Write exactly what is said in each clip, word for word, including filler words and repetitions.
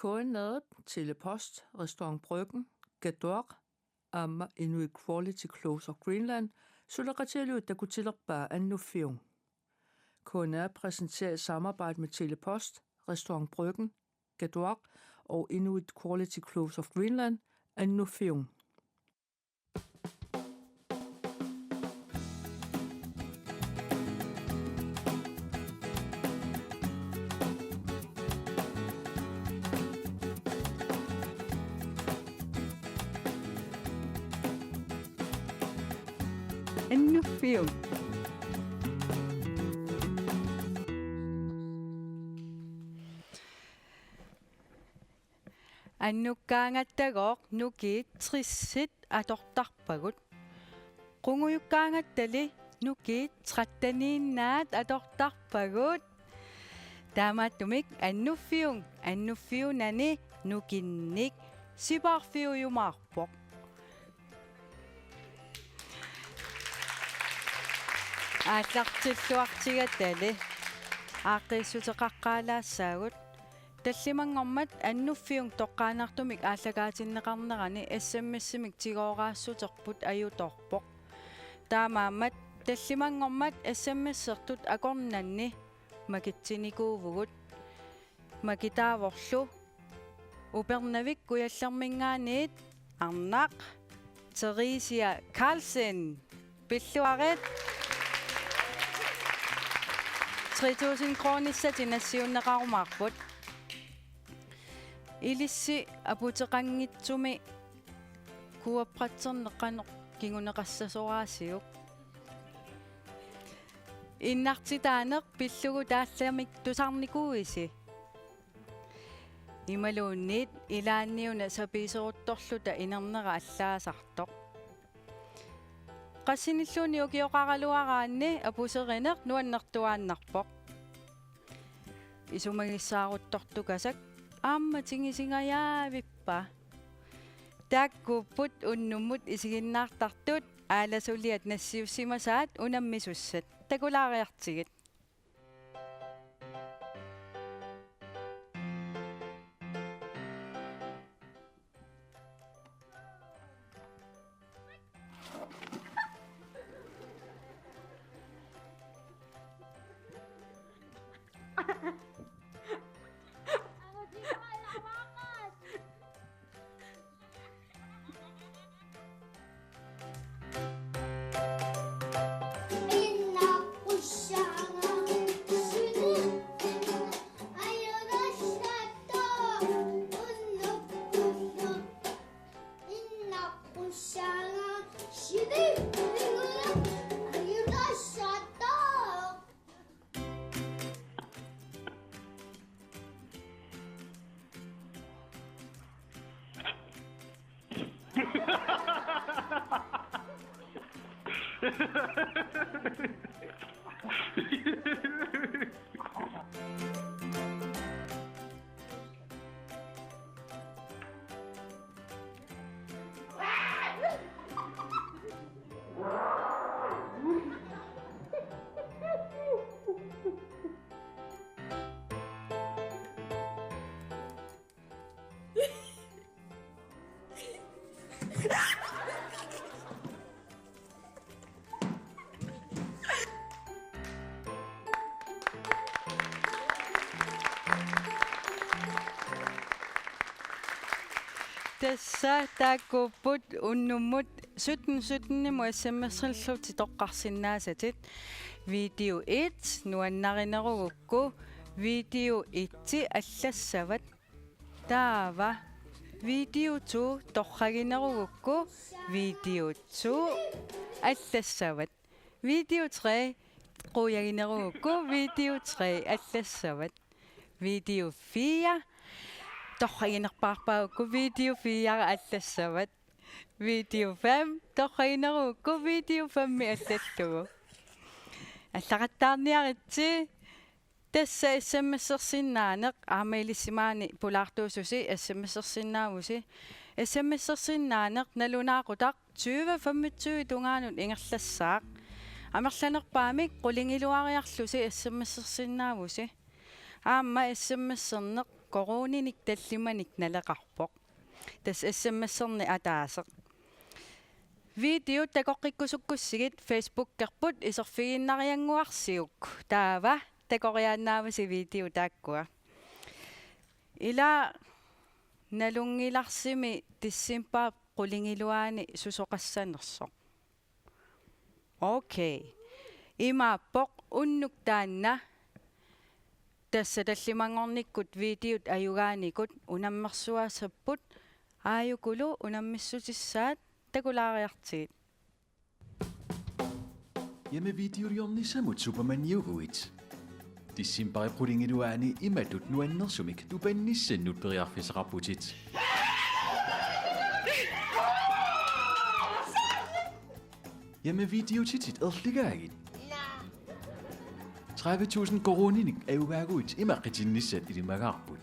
K N R-ip, Telepost, Restaurant Bryggen, Katuaq aamma Inuit Quality Clothes of Greenland suleqatigalugit takutilerpaa Annuffiup. K N R præsenterer i samarbejde med Telepost, Restaurant Bryggen, Katuaq og Inuit Quality Clothes of Greenland Annuffiup. Annuffiup. Annukkaangattagooq nukiit tressit atortarpagut. Qungujukkaangattali nukiit tretteniinnaat atortarpagut. Taamaattumik Annuffiup, Annuffiunani nukinnik sipaarfiujumaarpoq. Aallartilluartigatali aaqqiissuteqaqqaalaassaagut. Tallimanngormat Annuffiup toqqaannartumik aallakaatinneqarnerani S M S-imik tigooraassuterput ajutoorpoq. Taamaammat tallimanngormat S M S-ertut akornanni makitsinikuuvugut. Makitaavorlu Upernavik Kujallerminngaanniit arnaq Theresia Carlsen. Pilluarit. Tre tusind kronissatit nassiunneqarumaarput. Ilissi aputeqanngitsumi kuapratserneq qanoq kinguneqassasoraasiuk. Innartitaaneq pillugu taallamik tusarnikuuisi? Imaluunniit ilaanniuna sapiiseruttorluta inernera allaasartoq. Qassinilluunniit ukioqaraluaraanni apuserineq nuannertuaannarpoq. Isumagissaaruttortukasak aamma tingisingajaavippa? Taakkuupput unnummut isiginnaartartut aalasuliat nassiussimasaat unammisussat. Takulaariartigit. Tassa taakkuupput unnummut sytten sytten-imut S M S-illutit toqqarsinnaasatit. Video et nuannarinerugukku video et allassavat. Taava video to torraginerugukku video to allassavat. Video tre qujaginerugukku video tre allassavat. Video fire torraginerpaarpaagukku video fire allassavat. Video fem torraginerugukku video fem allallugu. Allaqattaarniaritsi. Tassa S M S-ersinnaaneq aamma ilissi maani pulaartuususi S M S-ersinnaavusi. S M S-ersinnaaneq nalunaaqutaq tyve femogtyve tungaanut ingerlassaaq. Amerlanerpaamik qulingiluariarlusi S M S-ersinnaavusi. Aamma S M S-erneq koruuninik tallimanik naleqarpoq. Tassa S M S-erneq ataaseq. Videot takoqqikkusukkussigit Facebookerput iserfigiinnariannguarsiuk. Taava takoriaannaavasi video taakkua. Ila nalunngilarsimi decembarip qulingiluaani susoqassanersoq. Okay. Imaappoq unnuk taanna tassa tallimanngornikkut videot ajugaanikut unammersuassapput, aajukulu unammissutissaat takulaariartigit. Hjemmevideoliornissamut Supermaniuguit. Decembarip qulingiluaani imatut nuannersumik tupannissannut periarfissaqarputit. Hjemmevideotitit erligaagit. Tredive tusind koruuninik ajugaaguit ima qitinnissat ilimagaarput.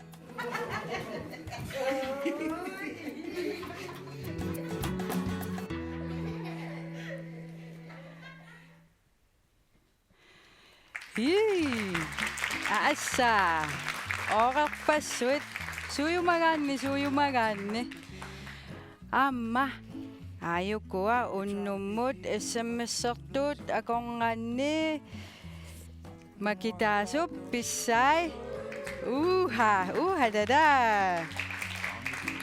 Ii. Assa. Oqarpassuit. Suujumagaanni, suujumagaanni. Aamma. Aajukua unnummut S M S-ertut akornanni. Makitaasup pissai. Uha, uha dada.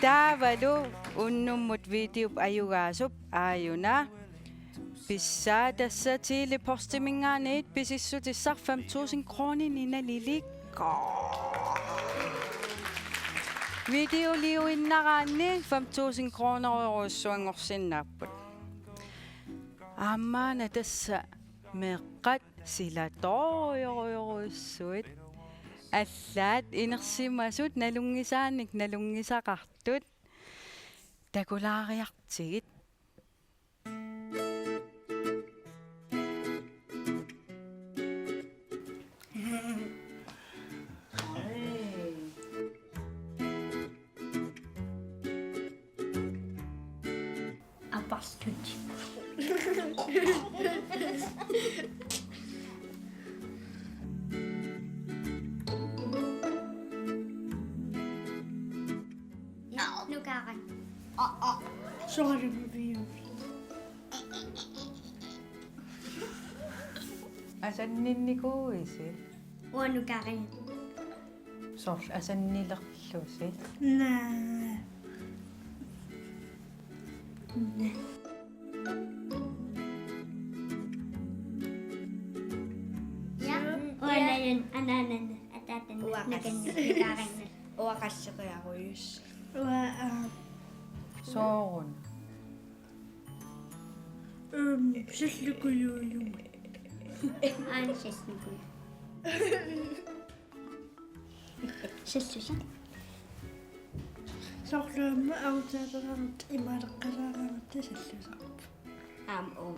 Taavalu unnummut videop ajugaasup aajuna. Pissaa tassa Tele Postiminngaanniit pisissutissaq fem tusind kroner nalilik. Videoliuinnaraanni fem tusind kronerujorujussuanngorsinnaapput. Aamma una tassa meeqqat silatoorujorujussuit. Allaat inersimasut nalunngisaanik nalunngisaqartut. Takulaariartigit. Apersut. Nukaaraq. Soorlu piviuvoq. Asanninnikuuisi? Uanga nukaaraq. Soorlu asannilerlusi? Naa. Naa. Ja, uanga anaanannut ataatannut. Uanga qas-, nukaaraq. Uanga qasseqqiarujussuuvoq. Uanga, aa. Sooruna? Øhm, sallukujuujugut. Aana sallukuju. Sallusa. Soorlu aamma autaataraangat imaaleqqalaaraangat sallusarpoq. Aamma uum.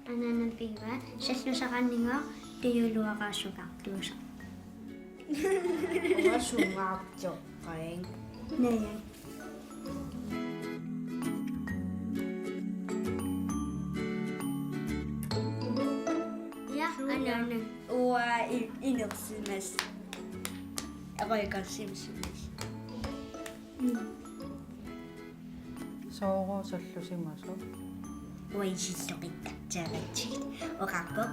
Anaanama piva sallusaraanni tujuuluaraassukartuusa. Uanga sungaartoqqaanga. Naja. Ja, anaana. Uanga i-, inersimasoq. Apoikarsimsimas. Mm. Soorlu sallusimasoq? Uanga isilluqittartiaratsigit. Oqarpoq,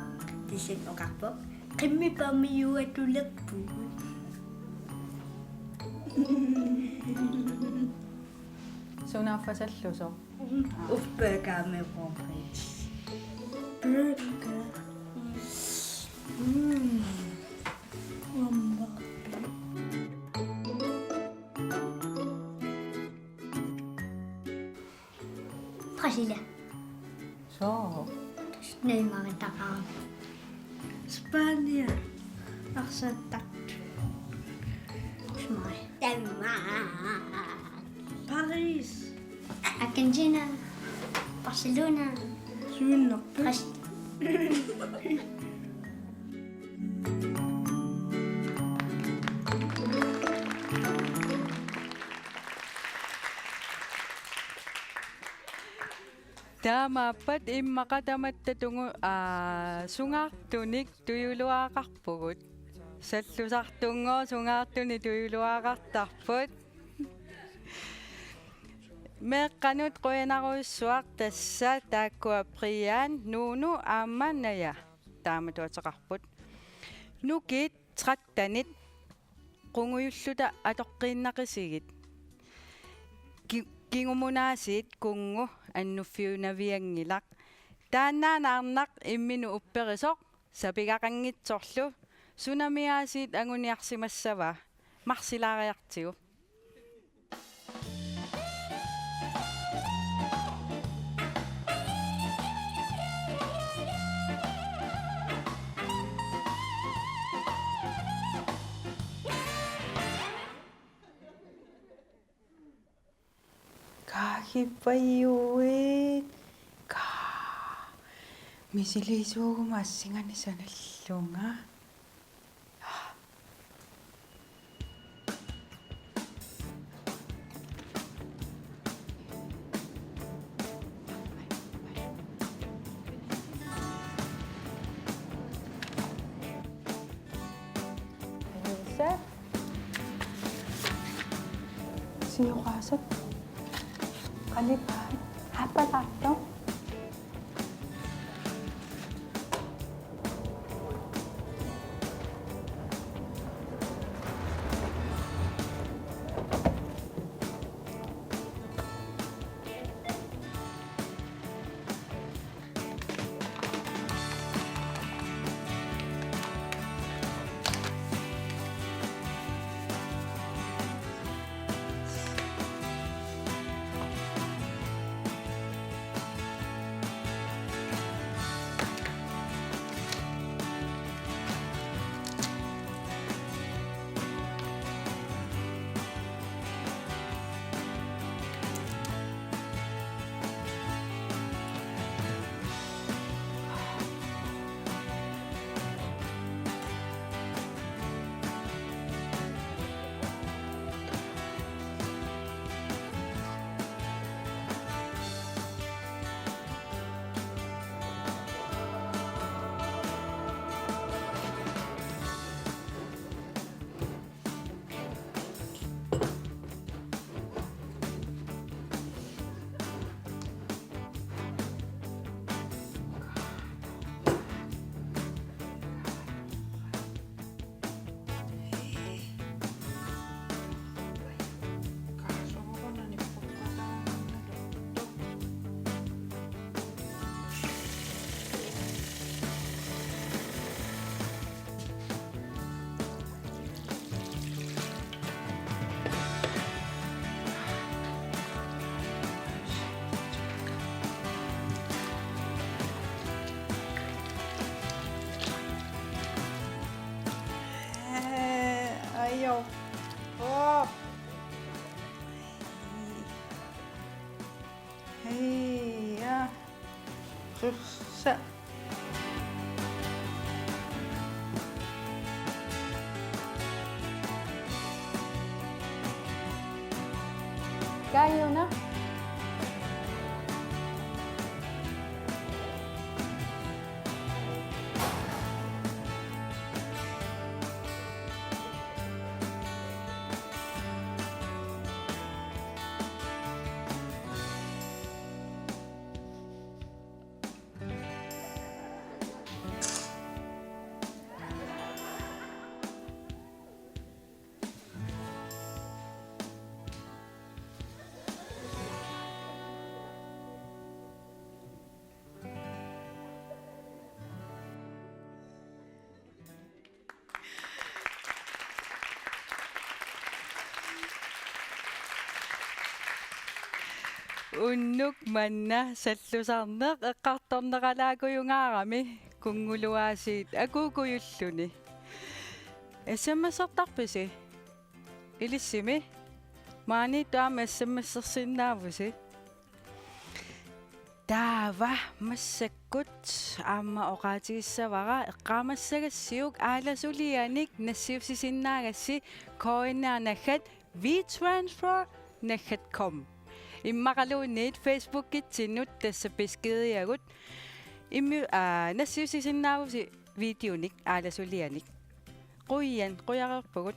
tassa oqarpoq. Qimmipamiuatulerpugut. Sunaaffa sallusoq? Uffe Kaami Grand Prix. Burger. Mm. Hamburger. Brasilia. Soo. Neymar takaa. Spania. Arsaq takkut. Smai. Danmark. Paris. Argentina. Barcelona. Siunnerpit. Bras- Taamaappat immaqa tamatta tungu-, aa, sungaartunik tujuuluaqarpugut. Sallusartunngooq sungaartunik tujuluaqartarput. Meeqqanut qujanarujussuaq, tassa taakkua Brian, Nuunu aamma Naja taamatut ateqarput. Nukiit trettenit qungujulluta atoqqiinnaqisigit. Ki-, kingumut aasiit kunngu annuffiunavianngilaq. Taannaana arnaq imminut upperisoq sapigaqanngitsorlu. Sunami aasiit anguniarsimassava? Marsilaariartigu. Kaagippajuit. Kaa. Misiliisuuguma assinganik sanallunga. Ajuusaat. Sioraasat. Qalipaat. Haappalaartoq. Ajo. Oh. Hei, ja. Sussa. Kajuna. Unnuk manna sallusarneq eqqartorneralaakujungaarami, kunngulu aasiit akuukujulluni. S M S-ertarpisi? Ilissimi? Maaniittoq aamma S M S-ersinnaavusi. Taava massakkut aamma oqaatigissavara, eqqaamassagassi aalasulianik nassiussisinnaagassi K N R naggat WeTransfer naggat com. Immaqaluunniit Facebookitsinnut tassa beskediagut. Immi-, aa, nassiussisinnaavusi videonik aalasulianik. Qujan, qujareerpugut.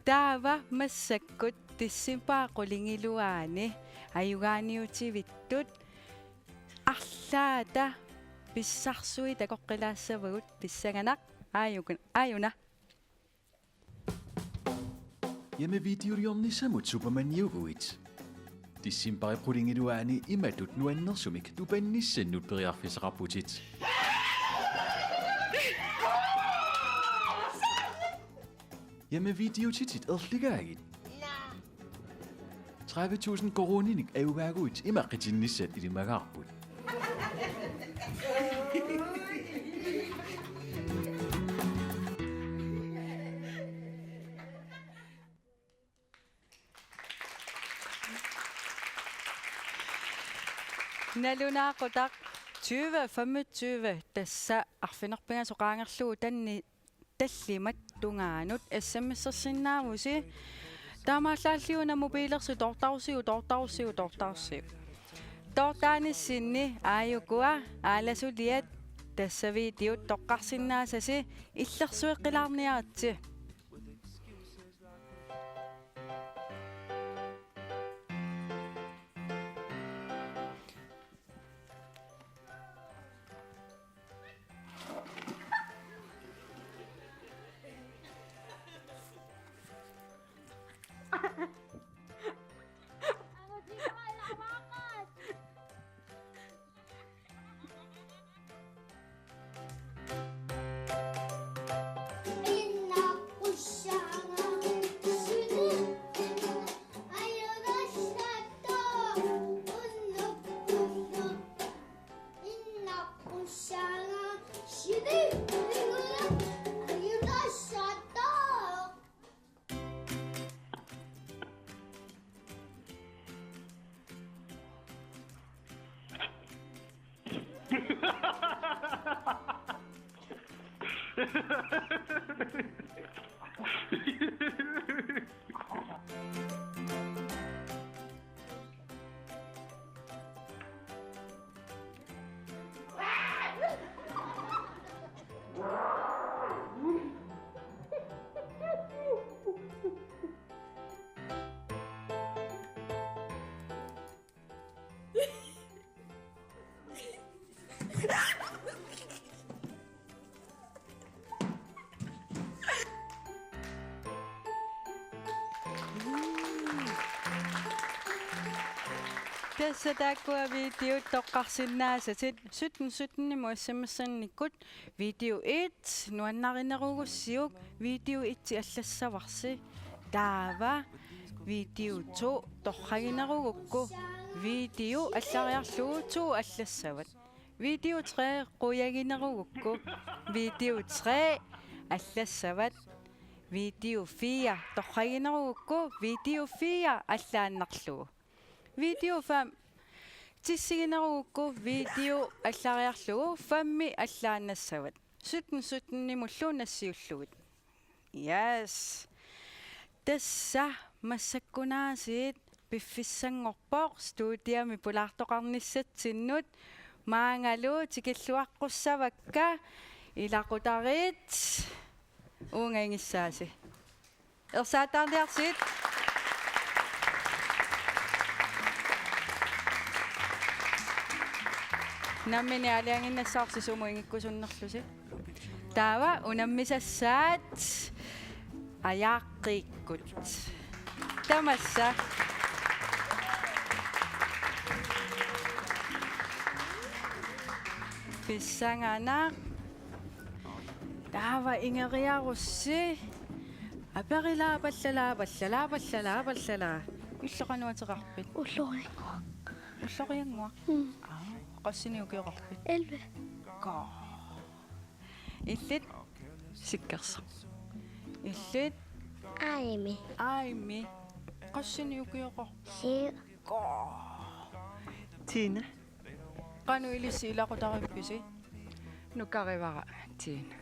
Taava massakkut decembarip qulingiluaani ajugaaniutivittut arlaata pissarsuit takoqqilaassavagut, pissanganaq. Aajuna, aajuna. Hjemmevideoliornissamut Supermaniuguit. Decembarip qulingiluaani imatut nuannersumik tupannissannut periarfissaqarputit. Hjemmevideotitit erligaagit. Tredive tusind koruuninik ajugaaguit imaqqinnissat ilimagaarput. Nalunaaqutaq tyve femogtyve, tassa arfineq-pingasut qaangerlugu tanni tallimat tungaanut S M S-ersinnaavusi. Taamaallaalliuna mobiilersi toortarussiuk, toortarussiuk, toortarussiuk. Toortaanissinni aajukua aalasuliat tassa videot toqqarsinnaasasi illersueqqilaarniaritsi. Tassa taakkua videot toqqarsinnaasatit sytten sytten-imut S M S-ernikkut video et nuannarinerugussiuk, video et allassavarsi. Taava video to torraginerugukku video allariarlugu to allassavat. Video tre qujaginerugukku video tre allassavat. Video fire torraginerugukku video fire allaannarlugu. Video fem tissiginerugukku video allariarlugu femmi allaannassavat. Sytten sytten-imullu nassiullugit. Yes. Tassa massakkunaasiit piffissanngorpoq studiami pulaartoqarnissatsinnut, maangalu tikilluaqqussavakka ilaqutariit, uunga ingissaasi. Ersaattaarniarsigit. Nammineq aalajanginnassavarsi sumut ingikkusunnerlusi. Taava unammisassaat ajaaqqiikkut. Tamassa. Pissanganaq. Taava ingeriarussi. Aperila pallala, pallala, pallala, pallala. Illit qanoq ateqarpit? Ulloriannguaq. Ulloriannguaq? Mm. Aa, qassinik ukioqarpit? Elleve. Kaa. Illit? Sikkersoq. Illit? Aimi. Aimi. Qassinik ukioqarpit? Syv. Kaa. Tine. Qanoq ilissi ilaqutarippisi? Nukarivara Tine.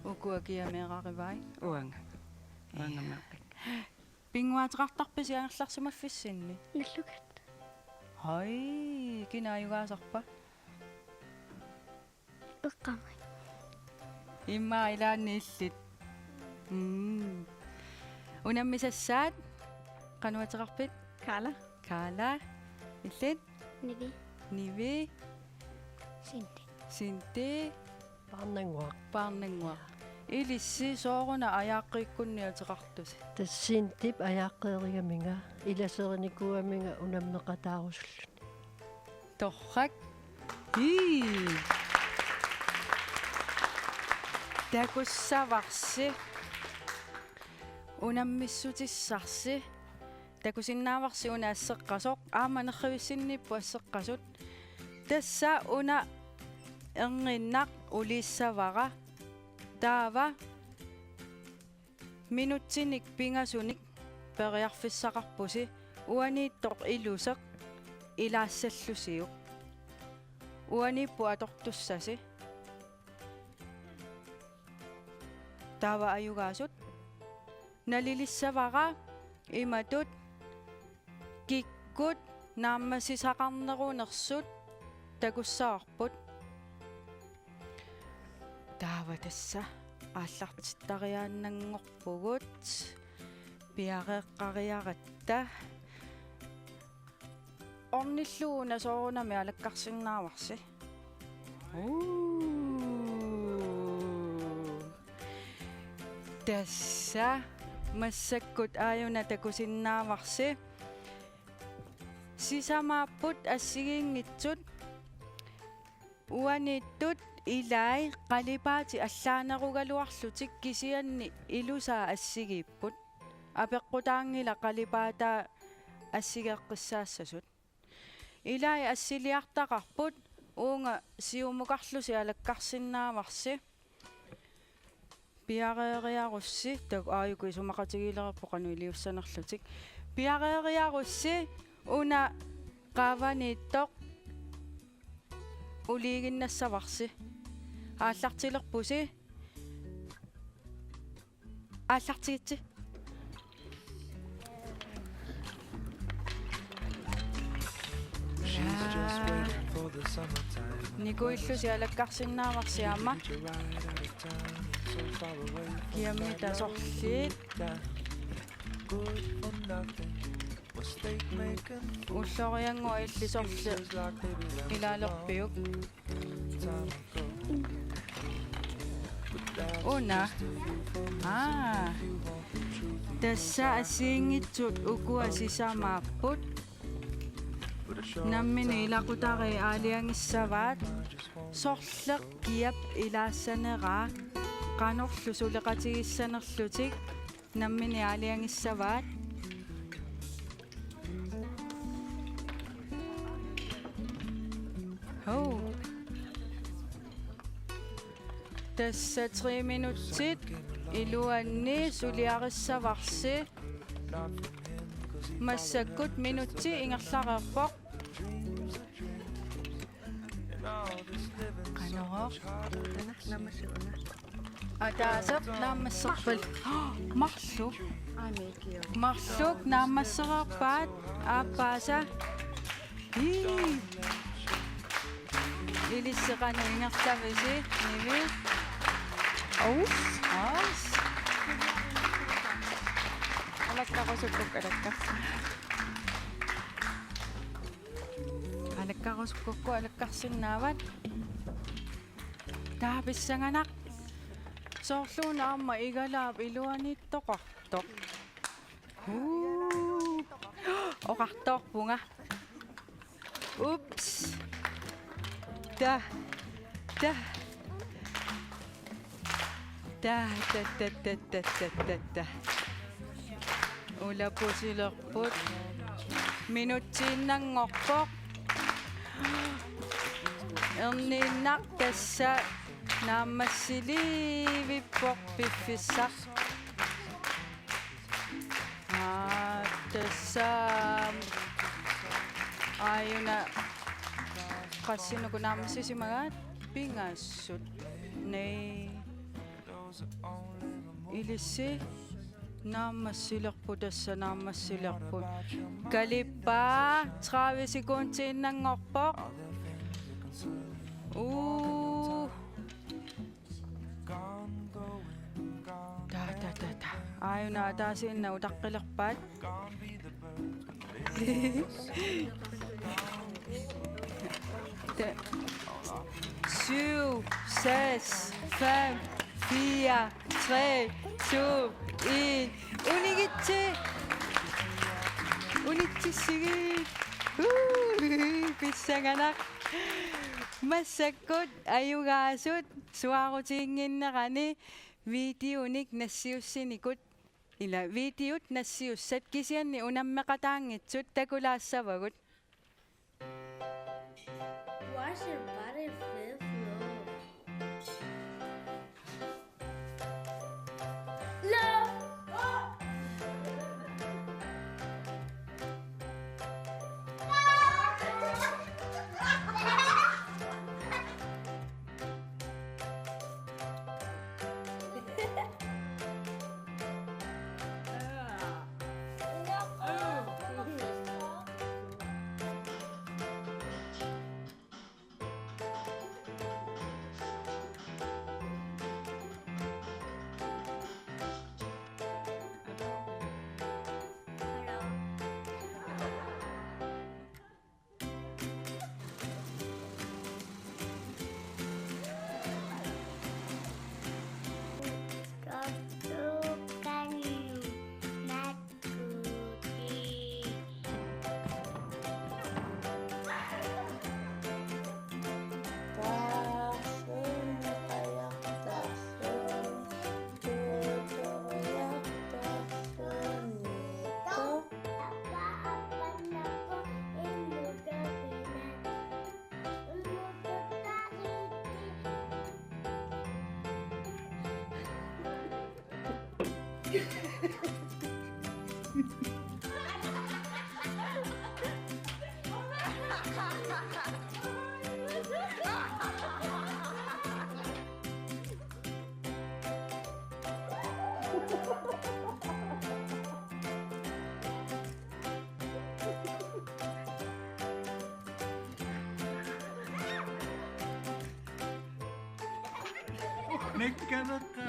Ukua kia meerarivai? Uanga. Uanga meeqqakka. Pinnguateqartarpisi angerlarsimaffissinni? Nallukat. Hai, kina ajugaasarpa? Eqqaamai. Immaqa ilaanni illit. Mm. Unammisassaat, qanoq ateqarpit? Kaala. Kaala. Illit? Nivi. Nivi. Sinti. Sinti. Paarnannguaq. Paarnannguaq. Ilissi sooruna ajaaqqiikkunni ateqartusi? Tassa Sintip ajaaqqeerigaminga, ilaserinikuugaminga unammeqataarusulluni. Torrak. Ii. Takussavarsi. Unammissutissarsi. Takusinnaavarsi una asseqqasoq. Aamma nerrivissinniipput asseqqasut. Tassa una erniinnaq uliissavara. Taava minutsinik pingasunik periarfissaqarpusi uaniittoq iluseq ilaassallusiuk. Uaniipput atortussasi. Taava ajugaasut. Nalilissavara imatut kikkut naammassisaqarnerunersut takussavarput. Taava tassa aallartittariaannanngorpugut. Piareeqqariaratta. Ornillugu una soorunami alakkarsinnaavarsi. Uu. Tassa massakkut aajuna takusinnaavarsi. Sisamaapput assigiinngitsut uaniittut ilai qalipaatit allaanerugaluarlutik kisianni ilusaat assigiipput. Apeqqutaanngilaq qalipaataa assigeeqqissaassasut. Ilai assiliartaqarput uunga siumukarlusi alakkarsinnaavarsi. Piareeriarussi, tak-, aajuku isumaqatigiilerpoq qanoq iliussanerlutik. Piareeriarussi una qaavaniittoq uliiginnassavarsi. Aallartilerpusi. Aallartigitsi. Nikuillusi alakkarsinnaavarsi aamma. Kiammita sorliit. Ulloriannguaq illit sorliit ilaalerpiuk? Una. Aa. Tassa assigiinngitsut ukua sisamaapput. Nammineq ilaqutariit aalajangissavaat. Sorleq kiap ilaassaneraa. Qanorlu suleqatigissanerlutik. Nammineq aalajangissavaat. Hov. Tassa tre minutsit iluanni suliarissavarsi. Massakkut minutsi ingerlareerpoq. Qanorooq. Ataaseq naammasserpal. Marluk. Marluk naammassereerpaat aappaasa. Ii. Ilissi qanoq ingerlavisi, Nivi? Aus. Aus. Alakkarusukkukku alakkarsin. Alakkarusukkukku alakkarsinnaavat. Taava pissanganaq. Soorluuna aamma igalaap iluaniittoqartoq. Huu. Oqartoorpunga. Ups. Ta. Ta. Ta, ta, ta. Ulapusilerput. Minutsiinnanngorpoq. Erniinnaq tassa naammassilivippoq piffissaq. Aa, tassa aajuna qassinuku naammassisimagaat pingasut. Nei. Ilissi naammassilerput, tassa naammassilerput. Kalippaa, tredive sekundiinnanngorpoq. Uu. Aajuna ataasiinnaq utaqqilerpaat. Te-, syv, seks, fem, fire, tre, to, en. Unigitsi. Unitsissigit. Uh, pissanganaq. Massakkut ajugaasut suaarutiginnginnerani videonik nassiussinikut, ila videot nassiussat kisianni unammeqataanngitsut takulaassavagut. Wash your body with love. Love. Nikkaraqqa.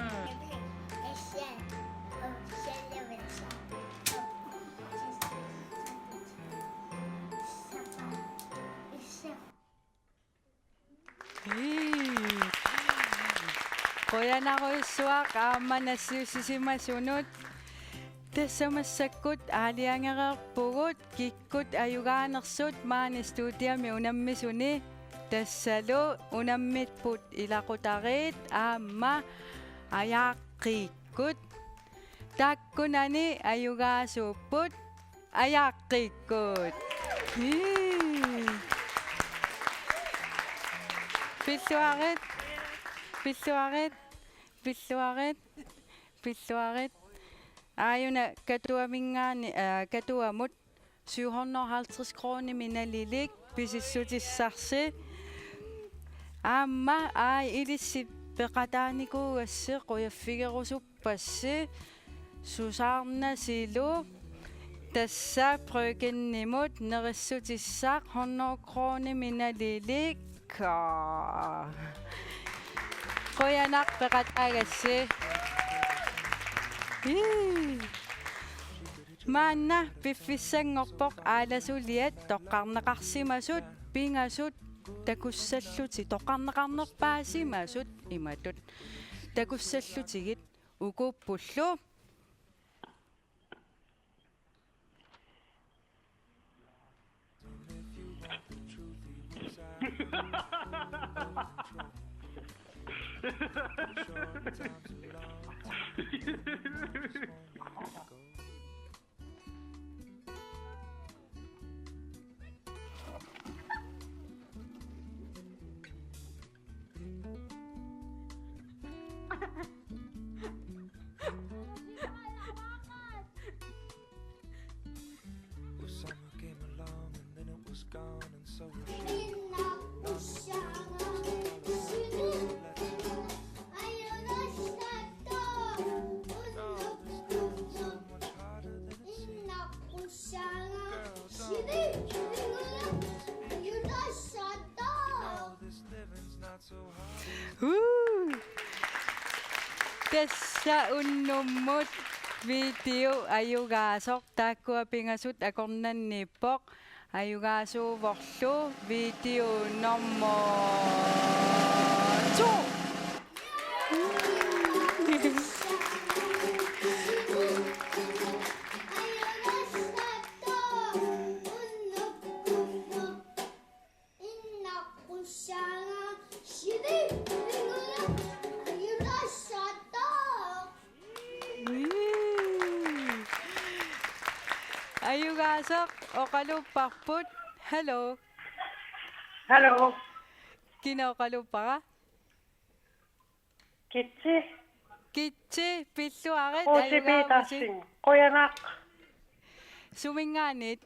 Ii. Qujanarujussuaq aamma nassiussisimasunut. Tassa massakkut aalajangereerpugut kikkut ajugaanersut maani studiami unammisuni. Tassalu unammipput ilaqutariit aamma ajaaqqiikkut. Taakkunani ajugaasuupput ajaaqqiikkut. Ii. Pilluarit, pilluarit, pilluarit, pilluarit. Aajuna Katuaminngaanniit, aa, Katuamut syv hundrede og halvtreds kronimik nalilik pisissutissarsi. Aamma, aa, ilissi peqataanikuugassi qujaffigerusuppassi Susanne Silu, tassa Bryggenimut nerissutissaq hundrede kronimik nalilik. Aa. Qujanaq peqataagassi. Ii. Maanna piffissanngorpoq aalasuliat toqqarneqarsimasut pingasut takussallutik, toqqarneqarnerpaasimasut imatut takussallutigit ukuuppullu. Huu! Tassa unnummut Video ajugaasoq, taakkua pingasut akornanniippoq. Ajugaasuuvorlu video nummer to. Ajugaasoq oqalupparput. Hallo. Hallo. Kina oqaluppara? Kitsi. Kitsi, pilluarit. Rosi ajugaavusi. Petersen. Qujanaq. Suminngaanniit?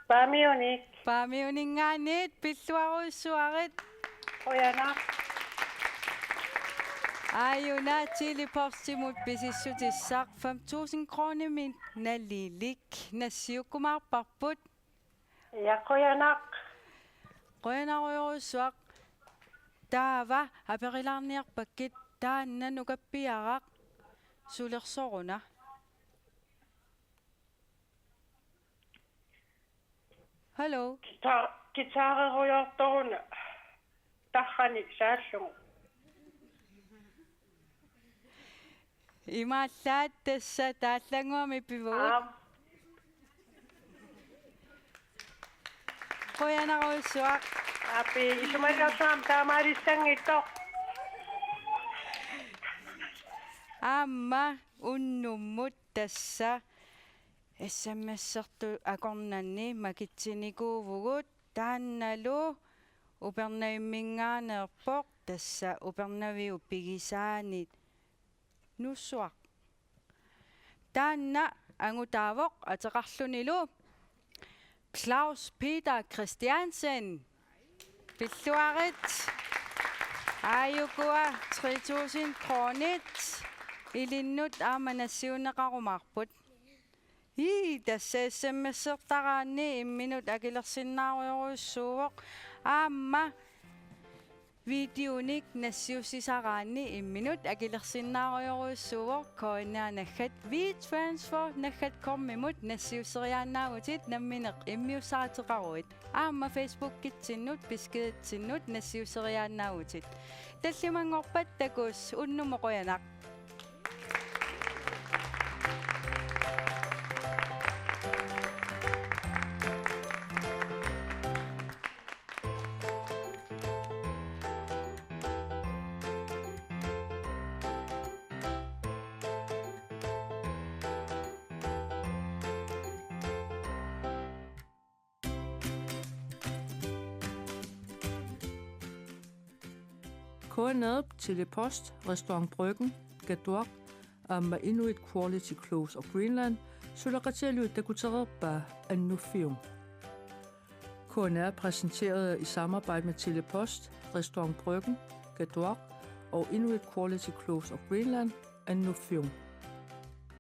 Paamiunik. Paamiuninngaanniit, pilluarujussuarit. Qujanaq. Aajuna Tele-Postimut pisissutissaq fem tusind kronimik nalilik nassiukkumaarparput. Ja, qujanaq. Qujanarujorujussuaq. Taava aperilaarniarpakkit, taanna nukappiaraq sulersoruna. Hallo. Guitar-, guitarerujoortoruna tarranik saallugu. Imaallaat tassa taallannguamik pivugut. Aap. Qujanarujussuaq. Aappi, isumaliorsuarmik taamaalissanngitsoq. Aamma unnummut tassa S M S-ertut akornanni makitsinikuuvugut, taannalu Upernavimminngaanneerpoq, tassa Upernaviup pigisaanit Nuussuaq. Taanna angutaavoq ateqarlunilu Claus Peter Christiansen. Pilluarit. Aajukua tre tusind kronit ilinnut aamma nassiunneqarumaarput. Ii, tassa S M S-ertaraanni imminut akilersinnaarujorujussuuvoq. Aamma videonik nassiussisaraanni imminut akilersinnaarujorujussuuvoq. K N R naggat WeTransfer naggat com-imut nassiusseriaannaavutit, nammineq immiussaateqaruit. Aamma Facebookitsinnut beskeditsinnut nassiusseriaannaavutit. Tallimanngorpat takuss', unnummut qujanaq. K N R-p Tele-Post, Restaurant Bryggen, Katuaq aamma Inuit Quality Clothes of Greenland suleqatigalugit takutereerpaa Annuffiung. K N R præsenteret i samarbejde med Tele-Post, Restaurant Bryggen, Katuaq og Inuit Quality Clothes of Greenland, Annuffiung.